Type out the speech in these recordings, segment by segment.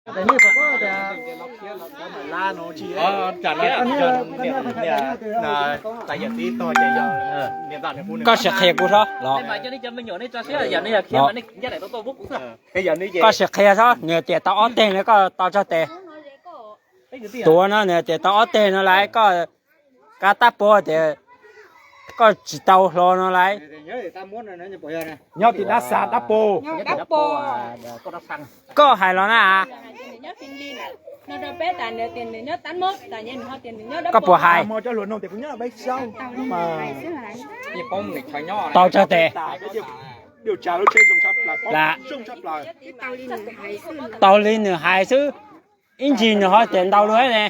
Koj sim qhia kuv tso los. Koj sim qhia tso, nws tias tau ob teg no koj tau tsawg tes? Tuav no nws tias tau ob teg no lawm, koj kab tab pov tias koj tsis tau hlo no lawm. Nyob tim dab xav dab pov. Koj hais los na. Koj puas hais? Tau tsawg tes? Lam, tau li nws hais xwb, ib ntsis nws ho tias ntau dua ne.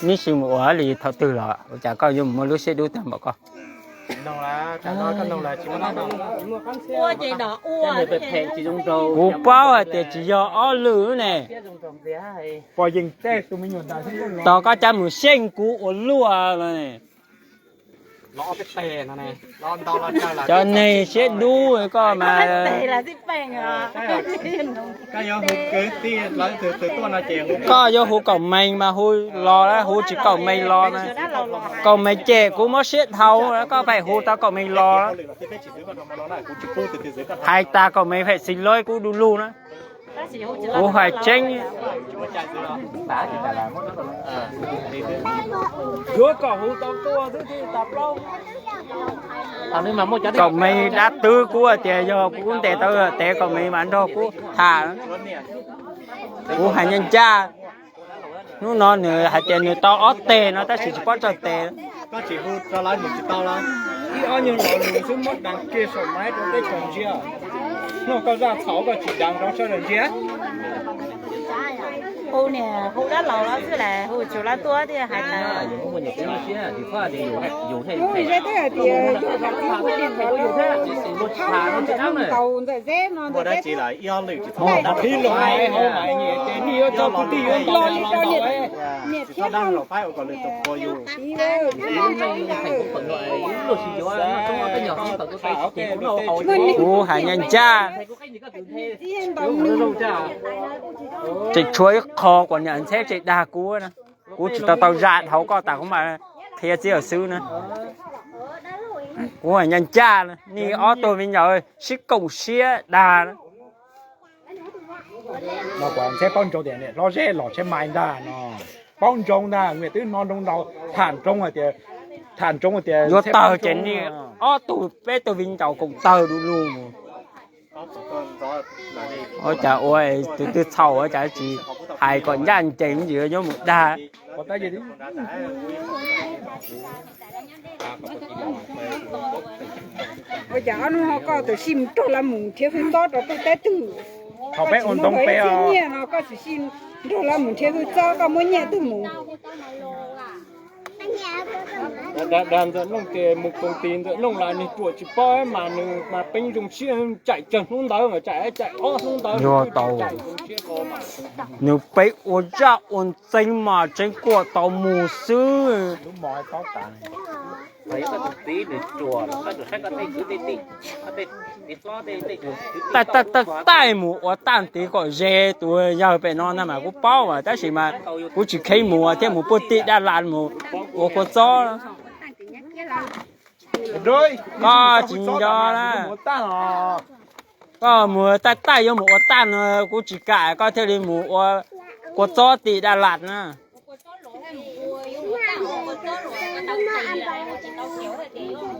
Neb sim mus ua li thaum twg los ua cas koj yuav mus muaj lub siab dub tag npaum koj? Kuv paub hais tias tsis yog ob lwm ne. Tos koj cab mus xyeej kuv ua luaj los ne. Cov neeg siab dub koj mas. Koj yuav hu kaum mees mas hu los, hu tsis kaum mees los na. Kaum mees ces kuv mob siab dhau, koj pheej hu tau kaum mees los. Hais tas kaum mees pheej xis lawv kuv du lug na. Kuv hais tseeb. Yuav kom hu tau tuaj xwb thiaj tas plaub. Kaum mees dab twb kuv tias yog kuv ntes tau tes kaum mees mas nrog kuv tham. Kuv hais ncaj ncaj. Hnub no nws hais tias nws tau ob teg no tab sis tsis paub tsawg tes. Koj tsis hu rau lawv nws tsis tau los? Ib ob nyuag lo lus xwb muab dees kiag saum maiv rau peb tsoom ntsia. Noj koj zaj txhaum koj tsis dees rau sawv daws ntsia. Hu niam hu dab laug los xwb las, hu tsuas los tuaj thiaj hais tas. Ntawm zeb no ntawm zeb, ib ob lwm tsis txhob los dab tsi. Ib los hauv mas nyias ces nyias yuav tso kwv tij yuav los li rau niam txiv thiab los faib ua kom lwm tus qhuas yus. Kuv hais ncaj ncaj. Tseem tshuav ib qho kuas niam ntxheb tseem dag kuv na. Kuv tsis tau tau zam dhau koj tas kuv mam qhia txiv xwb na. Kuv hais ncaj ncaj, nej ob tug me nyuam sib koom siab dag. No kuv ntxheb paub ntsoov tias niam hlob Zeb los Tsheb Mais ntag no. Paub ntsoov ntag, niam twb hnov ntsoov ntau, tham ntsoov hais tias, tham ntsoov hais tias yuav tawg ces nej ob tug peb tug viv ncaus koom tawg du lug mus. Ua cas ua tus twg txhaum ua cas tsis hais kom ncaj ncees, nyob mus dag. Ua cas ob hnub no koj txawm sij nrog lawv mus nrhiav hwj txob rau tej teb twg? Thaum peb ua ntoo peb os. Nyiaj no koj txawm sij nrog lawv mus nrhiav hwj txob, koj muab nyiaj twg mus? Dag Ntxawm Looj ces mus koom tis Ntxawm Looj los nws ruam tsis paub mas nws mas peb zoo siab caij tsawg hnub ntawd, caij caij ob hnub ntawd. Yog tau, nws peb ua zaj ua ntxeev mas tseev kuaj tau mus xwb. Taij taij taij mus ua tag tid kom ze tus yawg pem no ntag mas kuv paub mas tab sis mas kuv tsis kheev mus thiaj mus puag tim Daj Las mus ua kua txob. Koj tsis nco na. Koj mus taij taij yuav mus ua tag no kuv tsis kam koj thiaj li mus ua kua txob tim Daj Las na.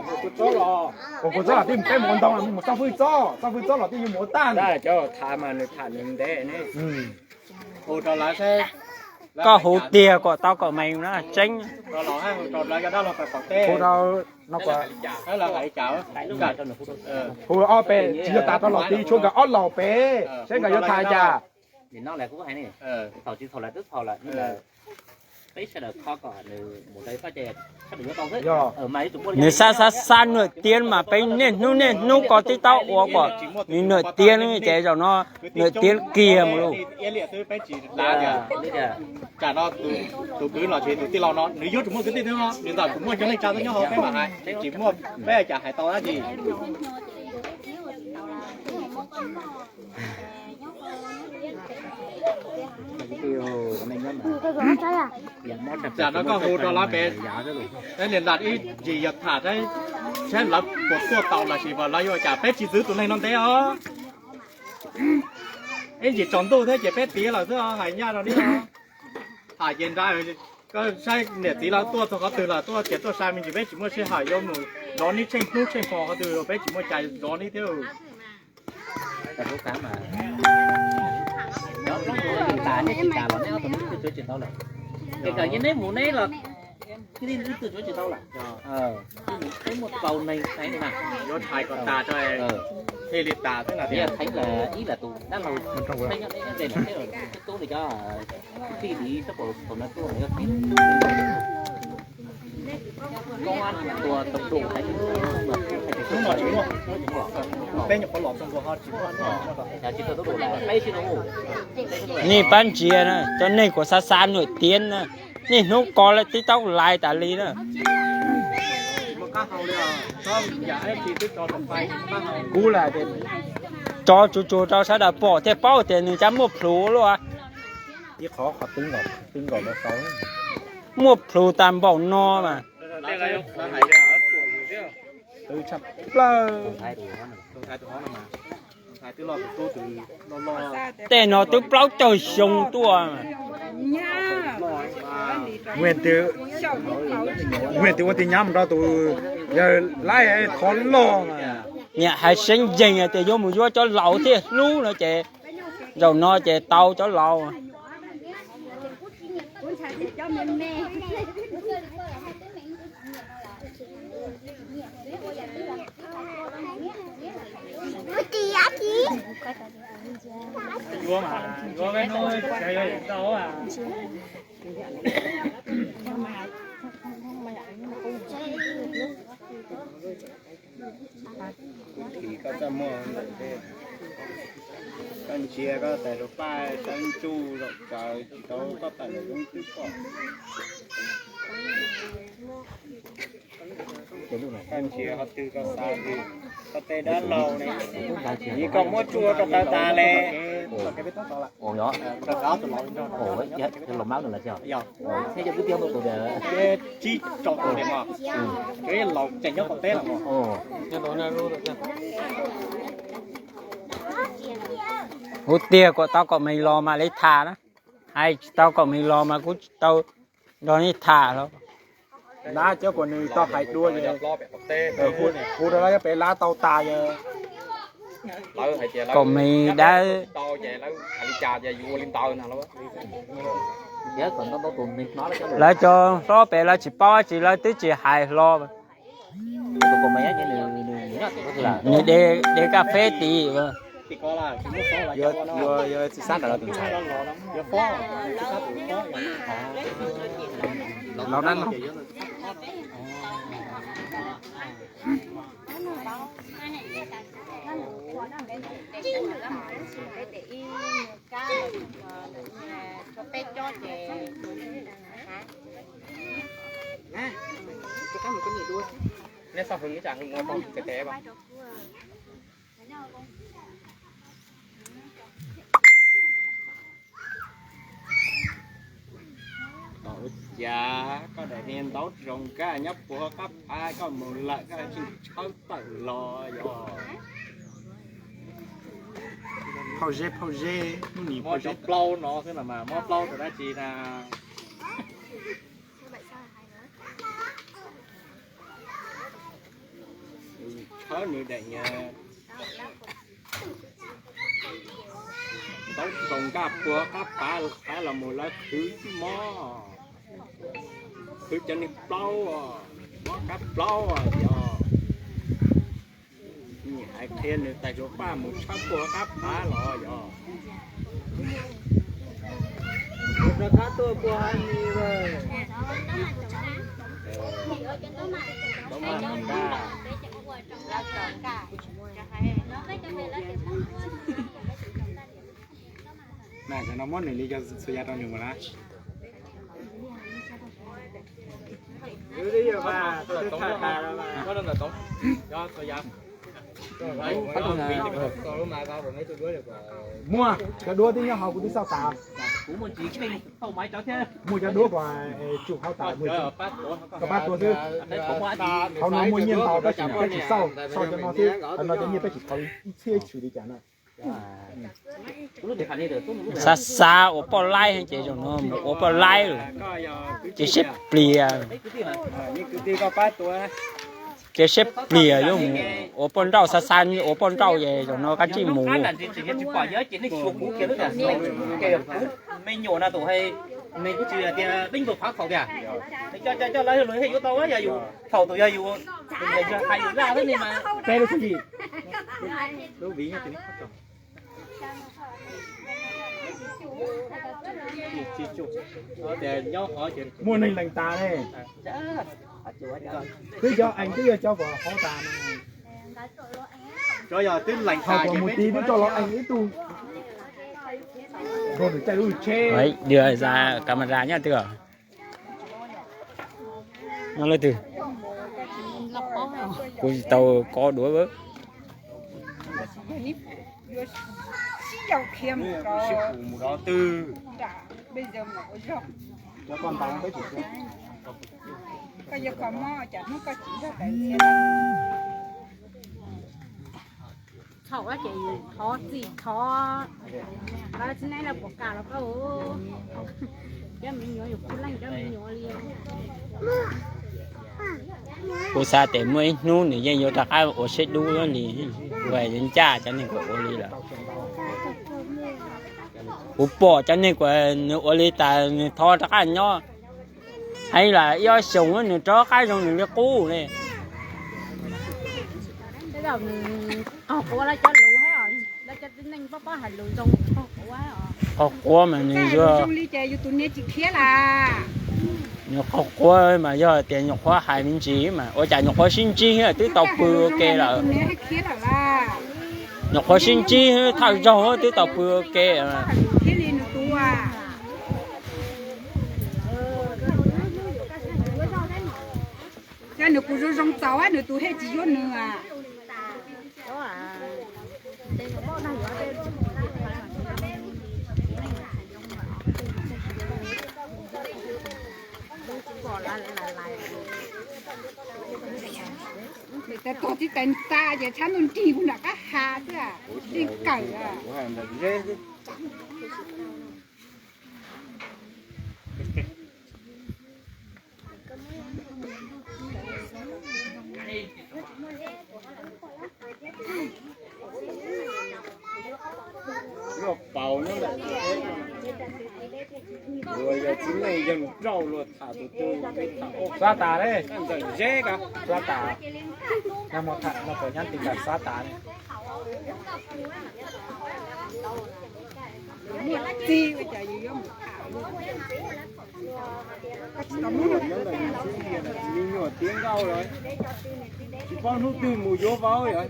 Ua kua txob los, ua kua txob los twb peb mus ua ntoo, mus txoj hwj txob, txoj hwj txob los twb yuav mus ua tag. Cov tham mas nws tham nws ntev ne. Koj hu tiag kom tau kom mees na tseeb. Hu rau no, hu ob peb tsis yog tas rau los tid, tshuav nkawd ob laus pem seb nkawd yuav tham cas. Nws xav xav xav Nuam Tiab mas peb niaj hnub niaj hnub ko tib taub ua kom nws Nuam Tiab ces zaum no Nuam Tiab kiag mus lawm. Tsam no tus kwv los tsis tus tij laug no nws yuav tsum muaj kwv tij thiab, nws ntawm kuv muaj cov neej tsa nyob hauv peb mam hais, tsis muaj peb cas hais tau dab tsi. Tsam no koj hu rau lawv pem, peb niam ntawd ib ntsis yog tham saib lawv puas tuaj tau los sis lawv yuav ua cas, peb tsis txwv tus neeg no ntev os. Ib ntsis tsaus ntuj thiab ces peb tiav lawm xwb os, hais nyaj rau nej os. Tham ces nra, koj saib niam txiv lawv tuaj txog qhov twg lawm, tuaj tias tuaj sai me ntsis, peb tsis muaj sij hawm yuav mus zov neb tsheej hnub tsheej hmo qhov twg, peb tsis muaj cai zov neb thiab. Ces kom neb mus neb los thiaj li ib tug tsuav tsis tau lawm. Peb muaj tau neeg theej na, yuav hais kom tas rau, thiaj li tas xwb na. Thiaj theej lawm, ib lawm tus dab laug theej nyob deb nyob ze no thiab, tub li cov tij li sab pam thaum no tuaj yog tib tua tau tus. Peb nyuam qhuav los txog ntua ho tsis muaj. Nej pab ntsia na, cov neeg kuv xav xav nuam tiav na, niaj hnub ko lawm tib taub lais tas li na. Kub lam tso tsuag tsuag rau sawv daws pom thiaj paub tias nws cov muaj plhus luaj. Ib qhov qhov twb nkaus, twb nkaus los tau. Muaj plhus tas npaum no mas. Twb tshaj plaws. Tej no twb plaub caug xyoo tuaj. Muaj twb ua tig nyab mus rau tus yawg laib thov loj mas. Niam hais seeb yeeg tias yuav mus yuav cov laus thiaj hlub no ces zaum no ces tau cov laus. Koj txaj muag ntawm tej, koj ntsia koj tais hluas Paj sawv ntsuj zaum tsaws tsis tau koj tais hluas Zoob twb pom. Koj ntsia qhov twg koj xav twg, koj tej dab laug ne, vim koj muab tsuj koj taw tas le. Tsib rau tus laus tseem nyob tom teb los mas. Kuv tiag kom tau kom me los mam li tham na. Hais tsis tau kom me los mas kuv tsis tau nrog nej tham los. Lab cov kuv nws tau hais dua, hu rau lawv pem lab tau tas. Kom me dawb. Lawv cov hlob pem lawv tsis paub tsis, lawv twb tsis hais hlo. Nws de, de kas feb tim. Laus dab laug. Neb xav hwv ib tsam hwv ua tau tes tes mas. Tau cas koj daim hniav ntaub zoo kawg nyob puag qab phav, koj mus lawm koj tsis tshawb tawm los yog? Phauj Zeb, Phauj Zeb, hnub nim muab cov plaub no xwb los mas muab plaub rau dab tsi na? Tshawb nws daim hniav ntaub zoo nkauj puag qab phav, phav los mus lawv khwv mob, khwv cov niag plaub, mob kab plaub yog. Nyiam hais qhia nws tais hluas Paj mus tshawb puag qab phav los yog. Rov qab tuaj puag ha ni lawm. Na, cov no muab nws li cov txhua yam rau nws mus na. Muab rau ntawm Toov, cov txhua yam. Muaj cov duab twb nyob hauv kuv twb xauj tas. Muaj cov duab kom tsum hauv tas, kom pab tua xwb. Hauv no muaj nyiaj ntau tab sis peb tsis xauj, xauj cov no xwb, qhov no cov nyiaj peb tsis thov ib txhiab tshwm li cas na. Xav xav ua poj laib ces zaum no mus ua poj laib lawm, ces siab plias. Ces siab plias yuav mus ua poj nrauj, xav xav ua poj nrauj ces zaum no kav tsij mus. Peb lub txuj ci. Muaj neeg lees tas ne. Twb cov ees twb yog cov kom hov tas no. Thaum kom mus tid twb coj los ees ib tug. Nrog nws caij lub tsheb. Camera nyob twg? Nyob lub twg? Kuv tsis tau kov duav. Txhaum ces yus thov txim thov, lawv tsis neeb lawv puas kam los koj, cov me nyuam yus kuj leej cov me nyuam li. Kuv xav tias muaj ib hnub nws yeej yuav rov qab ua siab dub li, uas yuav ncaj cov neeg uas ua li lawm. Kuv pom cov neeg uas nws ua li tas nws thov rov qab nyob, hais las ib ob xyoos nws rov qab zoo nws li qub ne. Qaug quav mas nws yog, nws qaug quav mas yog tias nyuam qhuav hais me ntsis mas ua cas nyuam qhuav sib ntsib twb tau pw ua ke lawm. Nyuam qhuav sib ntsib thawj zaug twb tau pw ua ke. Yog nws kuj zoo zoo txaus nws tus hej tsis yuav nws. Tog tib tais nta ces tshab ntuj nrig kuv nram qab ha xwb, nrig kawm. Yog paus nyob ntawm, yog txiv neej yawg nrauj luag tham tus twg. Xav tas ne, ntxawm zeb ko, xav tas, no puas nyab ti tas xav tas ne. Tsis tau muab nyob ntawm yus xwb, me nyuam tiav nkauj lawm, tsis paub hnub twg mus yuav vauv lawm.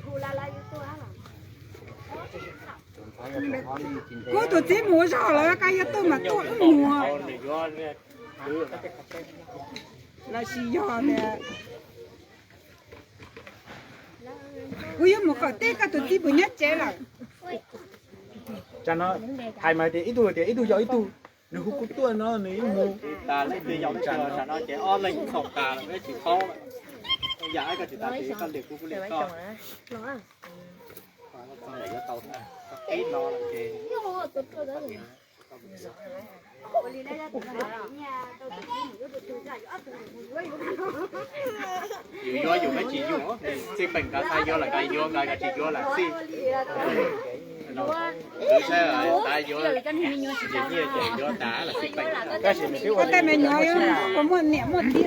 Kuv tus txiv mus ua zog lawm, koj yog tuaj mas tuaj wb mus. Los sis yog tias kuv yuav mus qawm teb, koj tus txiv puas nyob tsev lawm? Tsam no hais mas tias ib tug tias ib tug yog ib tug, nws hu kuv tuaj no nws yeej mus. Tas leej twg yog tsam no ces ob leeg txhaum tas lawm, tsis paub lawm. Yam koj tsis tas ces koj liam kuv, kuv liam koj. Txog lawm yuav tau, tib no lawm ces yus yuav yus, peb tsis yuav, xij peem nkawd xav yuav lawm nkawd yuav, nkawd tsis yuav lawm xij. Kuv saib tas yuav, nyiaj ces yuav tas lawm xij peem. Tab sis nws twb ua tej me nyuam puas muaj niam muaj txiv,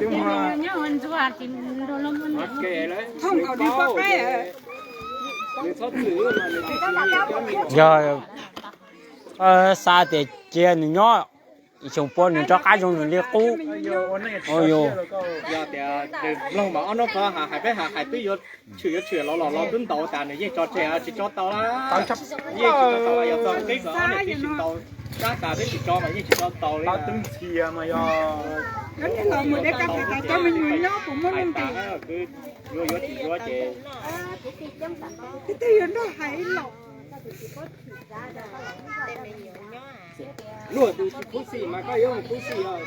thooj nkaus nws poj qaib. Yog xav tias cia nws nyob, xyoo puas nws rov qab zoo nws li qub. Yog tias nws mloog mas ob hnub qhov hais peb hais twb yuav tshwm yuav tshwm los los los twb ntaus tas nws yeej tso tseg tsis tso tau la. Yeej tsis tso tau, yog txog qib kom ob niam txiv tsis tau sab tas twb tsis tso mas yeej tsis tso tau li. Twb ntxhias mas yog Cov niag los mus de kas fes tas cov me nyuam nyob puas muaj nuj nqis? Yuav yuav tsis yuav ces twb twb yuav nrog hais los. Luag tus tsis khuv xim mas koj yuav mus khuv xim os.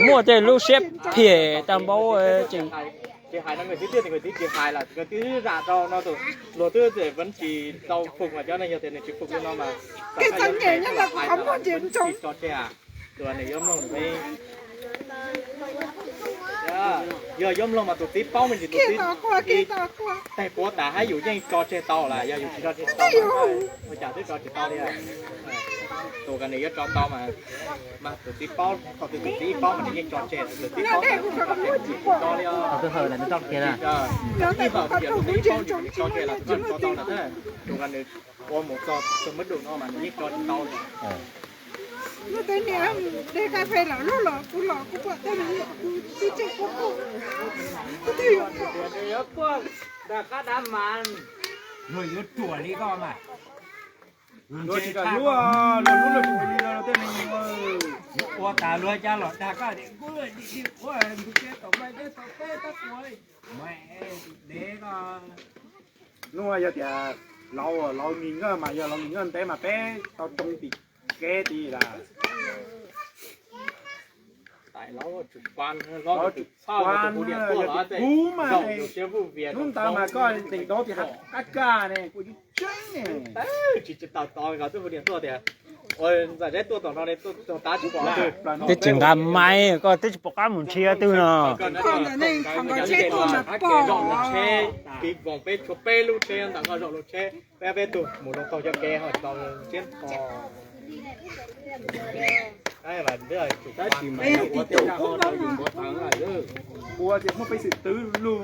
Muaj tej lub siab phiam tag npaum tseem. Tsis hais no nkawd twb tiag, nkawd twb tsis hais lawm, nkawd twb zam rau no tus luag twb tsis, tsis tau fum mas cov neeg yog tias nws tsis fum li no mas, txom nyem nyob ntawm kuv qhov muag ntsis ntsoov. Tso tseg, tus nws yuav mloog nws, yog yuav mloog mas tus txiv paub me ntsis, tus txiv tais puav tas hab yus yeej tso tseg tau lawm, yog yus tsis tso tseg tau, ua cas twb tso tsis tau li. Tus kws nws yuav tso tau mas, mas tus txiv paub, thaum twg tus txiv paub mas nws yeej tso tseg, tus txiv paub mas nws tso tseg, tsis tso li os. Tus ib hom tias tus txiv paub nws tso tseg los koj tso tau lawm, tus kws nws ua mus txog txog muab dum no mas nws yeej tso tsis tau li. Kuv tej niam de kas fes los lub los kuv los kuv pom tej me nyuam kuv tib tseem quaj quaj, kuv twb yuav pom. Dag qab dab mas, luag yuav ruam li koj mas. Luag tsis kam hlub, luag hlub luag tsis ua li luag tej me nyuam. Ua tas luag cas los dag koj tias kuv dim dim quav ntu ke tau peb tau peb tab ua mas dev koj. Hnub yog tias laus, laus mis nkawj mas, yog laus mis nkawj ntev mas peb tau tsoo tim kev tid lawm. Laus tsis pab, laus tsis pab, kuv mas, hnub ntawd mas koj ntes ntaub tias qab kaj ne, kuv tsis tseeb ne. Tsis tau tod, nkawd twb hu niam tuaj tias, ntxawm zeb tuaj tom no, tuaj tog tab tsis pom twg. Twb tsis nqa maiv, koj twb tsis pom qab mus nrhiav twg no. Koj ntawm nej qhov nkawd tsheb tuaj mas pom. Kev voos peb tshuav peb lub tsheb ntawm koj zaum lub tsheb, peb peb tug mus rau taug cov kev ho tsis tau ntsiab to. Tab sis mas ua tej zaj ho rau yus npau taws lawm, ua tias muaj peev xwm twv lug.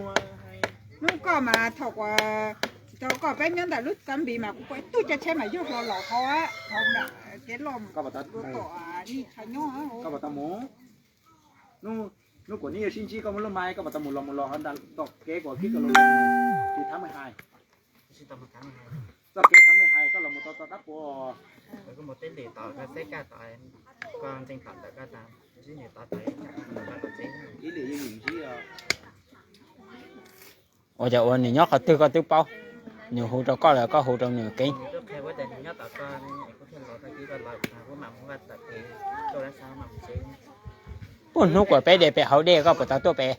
Hnub koj mas thaum uas tsis tau koj peb nyob ntawm lub kab npiv mas kuv pom ib tug caij tsheb mas yog hlo los hauv, hauv nram kev loj mus rau tom nej chaw nyob. Koj puas tau mus? Hnub kuv neb yuav sib ntsib koj muaj lub maiv koj puas tau mus los mus los hauv nram tom kev kuv kib koj los tsis thab mej hais. Txoj kev thab mej hais koj los mus tau tau dab puas? Ib lwm yeej ntsib. Ua cas ua nws nyob qhov twg koj twb paub, nws hu rau koj los koj hu rau nws keeb. Puag hnub kuas peb de pem hauv dej koj puas tau tuaj pem?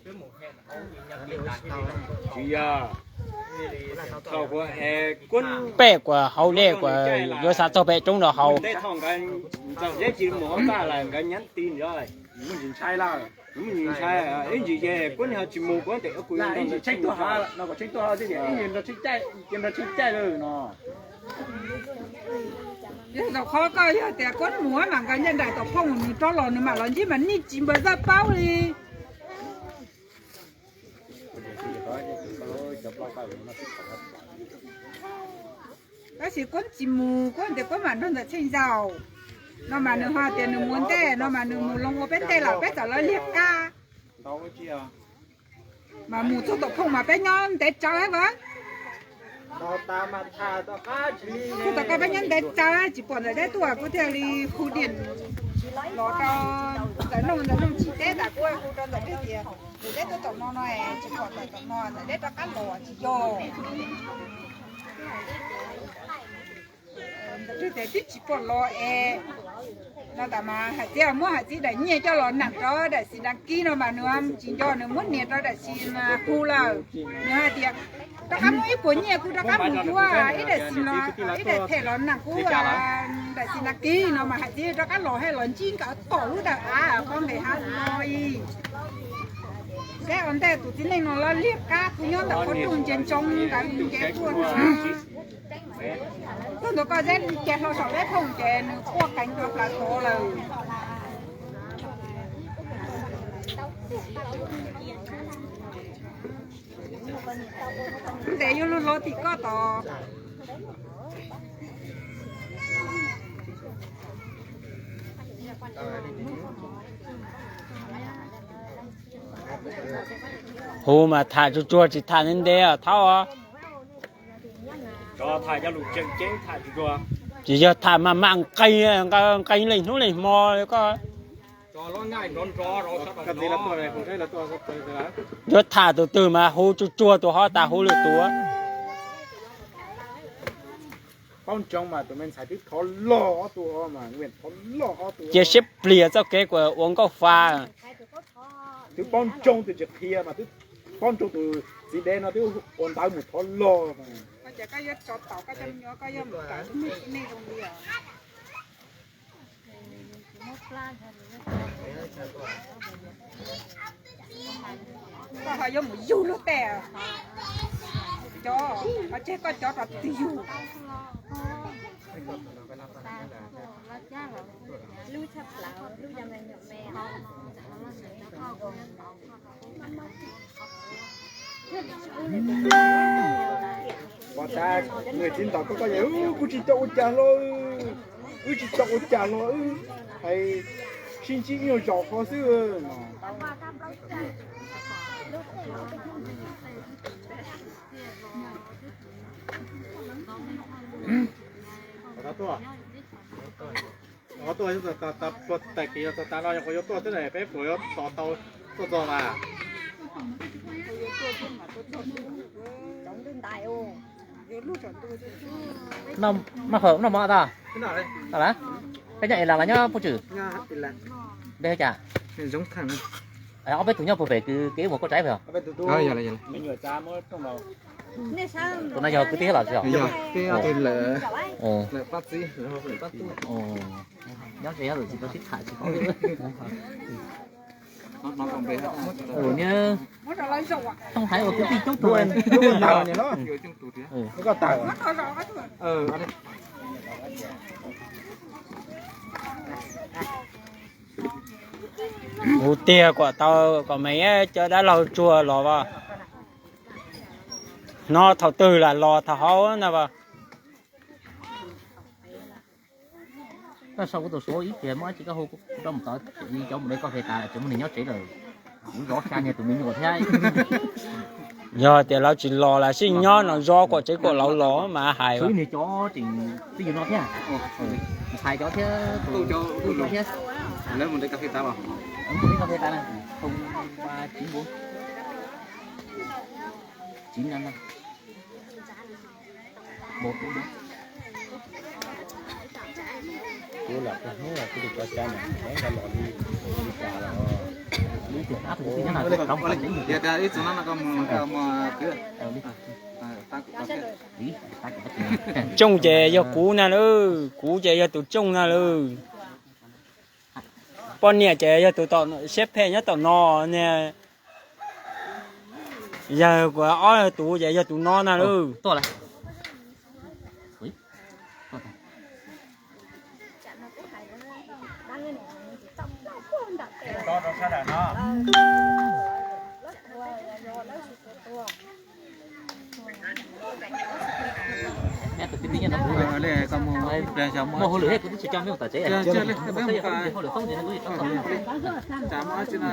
Peb kuas hauv dej kuas yuav xav txog pem roob nrad hauv. Ntshai, ib ntsis ces kuv tsis mus, kuv tes kuv ntshai no, kuv tsheb tuaj ha, ib ntsis nrog tsheb caij lawm no. Yog zaum qhov koj yog tias kuv mus mas nkawd nce nraim tom phooj nws rov los nws mam los ntsib mas nej tsis npawg zaj paub li. Tab sis kuv tsis mus, kuv tias kuv mam nrog ntawm Tsheej Zaum no mas nws ho tias nws mus ntej no mas nws mus loo ua peb ntej lawm peb txawm lawv liag qab. Mas mus txog tom phooj mas peb nyob ntev tsawv hab as. Txog tom koj peb nyob ntev tsawv tsis pom ntxawm deb tuaj kuv thiaj li hu diam los rau ntxawm Nooj, ntxawm Nooj tsis teb tas kuv hu rau ntxawm Dwb tias ntxawm deb tuaj tom no no tsis pom ntxawm tom no ntxawm deb rov qab los tsis yog. Ntxawm Dwb tias twb tsis pom los es no tas mas Hais Txiv muab Hais Txiv daim nyiaj coj los nam rau daim xis nas kib no mas nws tsis nco nws muab nias rau daim xis mas hu lawm. Nws hais tias rov qab muab ib puas nyiaj kuv rov qab mus yuav ib daim xis, ib daim them los nam kuv daim xis nas kib no mas Hais Txiv rov qab los hais los ntsib nkawd tom lub dawm av qhov nqes hav no i. Saib ua ntej tus txiv neej no los liag qab kuv nyob ntawm qhov rooj ntsia ntsoov nkawd nce tuaj no. Txog ntua koj zeb cia hlo saum deb phooj ces nws quaj qees rau plaws tod lawm. Ntev yuav luag hlo tim koj tod. Hu mas tham tsuag tsuag tsis tham ntev ntev os thaub. Tsis yog tham mas mam nqee, nqee leej hnub leej hmo li koj. Yuav tham tus twg mas hu tsuag tsuag tus hov tas hu lwm tus. Paub ntsoov mas tus me ntxhais twb thov loj ob tug, thov loj ob tug. Cia siab pliag txoj kev kuas ua nkauj fa. Twb paub ntsoov tus tsis qhia mas twb paub ntsoov tus txiv dev no twb ua ntawv mus thov loj. Koj ho yuav mus yug luag tej, cov ho tseg koj cov rau twg yug. Pov tas, txiv ntawd koj koj yog kuv tsis tau ua cas hlo, wb tsis tau ua cas hlo, wb hais sib ntsib ib nyuag zaus qhov xwb. Tuaj, tuaj, tuaj, tais kis tuaj tas no yog qhov yuav tuaj xwb na, peb puas yuav tos tau tuaj txog mas. Noj mov tag. Peb nyob es las los nyob puj tswm? Npe hu cas? Ob peb tug nyob puag pem kev mus kauj tsaib pem. Tus no yog kwv tij los tsis yog? Nyob ze lawm tsis tau sib tham tsis paub. Niag Tooj Haiv uas kwv tij coob tug. Hu tiag kom tau kom me cov dab laug tsuag los as. Hnov thaum twg lam los thaum hauv na as. Koj sau kuv tus suav ib pliag muab dab tsi koj hu kuv rov mus tod, cov mus de koj fes tas lawm tseem muaj neeg nyob tsev lawm. Kuv zov xya niag tus me nyuam thiab. Yog tias lawv tsis los los sib nyob no zov kom tsev kom laus los mas hais. Ib niag cov tseem twj ywm no thiab, hais cov thiab, tus cov thiab. Lawv mus de koj fes tas los? Mus de koj fes tas na, không ba chín bốn chín năm năm. Tsooj ces yog kuv na lawm, kuv ces yog tus tsooj na lawm. Poj niam ces yog tus siab phem nyob tom no ne. Yog kuv ob tus ces yog tus no na lawm.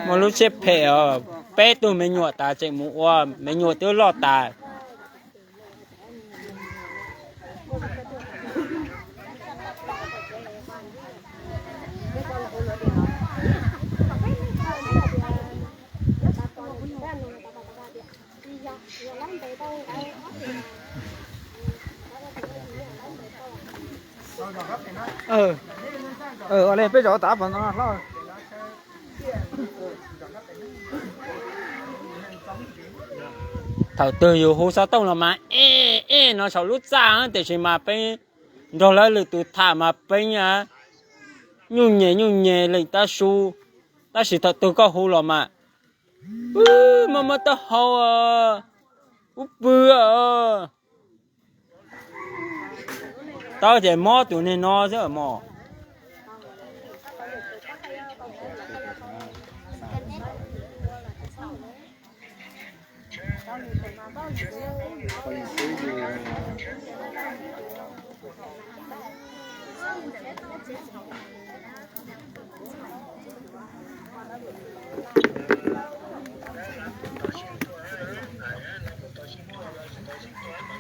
Muaj lub siab phem os, peb tug me nyuam tas tseem mus ua, me nyuam twb loj tas. Peb zov tas pog no hlob. Thaum twg yus hu xov tooj los mas ej ej no saum lub txaj, tiam sis mas peb nrog lawv lwm tus tham mas peb nyuj nyem nyuj nyem leej tab su, tab sis thaum twg koj hu los mas, wb, mob mob taub hau, wb pw, taub ces mob tus niag no xwb mog.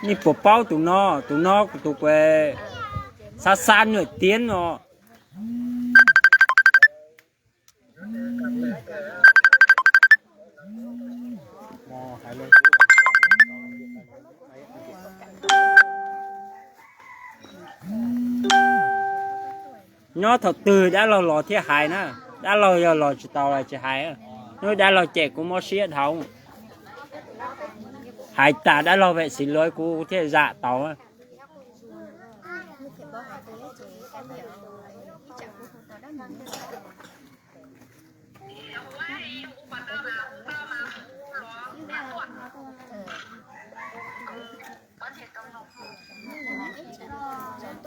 Nej puas paub tus no? Tus no tus kuv xav xav nws tiav no. Nyob thaum twg dab laug los thiaj hais na, dab laug yog los tsis tau los tsis hais. Hnub dab laug cem kuv mob siab dhau, hais tas dab laug pem xiv luav kuv thiaj zam tau.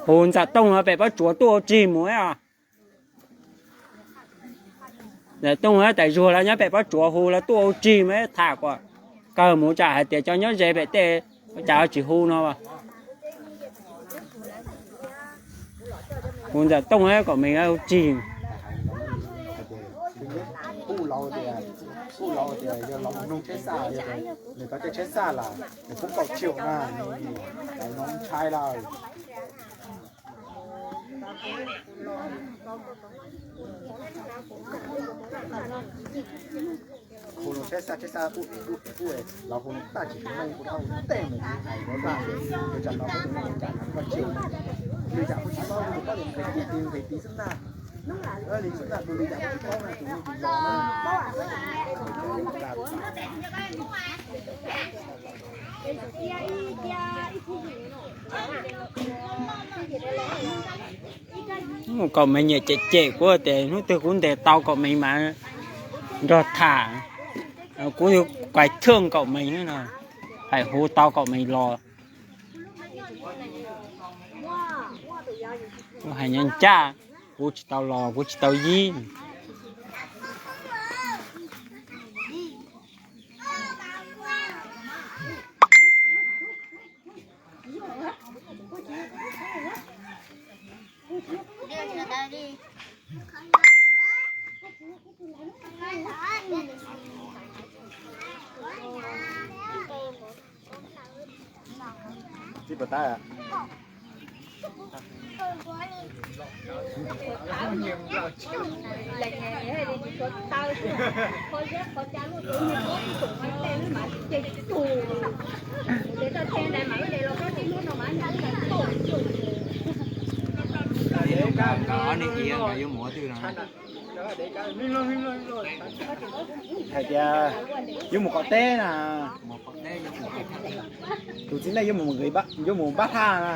Hu Ntxawm Tooj pem Pob Tsuas tuaj ua tsi mus os. Ntxawm Tooj tas zuag lawv nyob pem Pob Tsuas hu lawv tuaj ua tsi mus tham kom kawg mus tsam hais tias cov nyob ze pem tej ua cas tsis hu no. Hu Ntxawm Tooj kom me hu tsi. Hu los tsheb xaj tsheb xaj tuj tuj tuj los hu los taj tsis tau meej kuj dhau tej mus hais los vaj li tsam no kuv tus neeg cas no koj tsis li cas kuj tsis paub kuj paub li nqis ti nqis ti xwb ntag. Li xwb ntag kuj li cas kuj tsis paub na tus neeg tsis los na. Kaum Mees nyiam cem cem kuv tias hnub twg kuv ntes tau Kaum Mees mas nrog tham. Kuv yuav kais thwj Kaum Mees no, hais hu tau Kaum Mees los. Kuv hais nyob ncaj, kuv tsis tau los kuv tsis tau yib. Hais tias yuav mus qaum teb na, tus txiv neej yuav mus nqis, yuav mus npaj thaj na.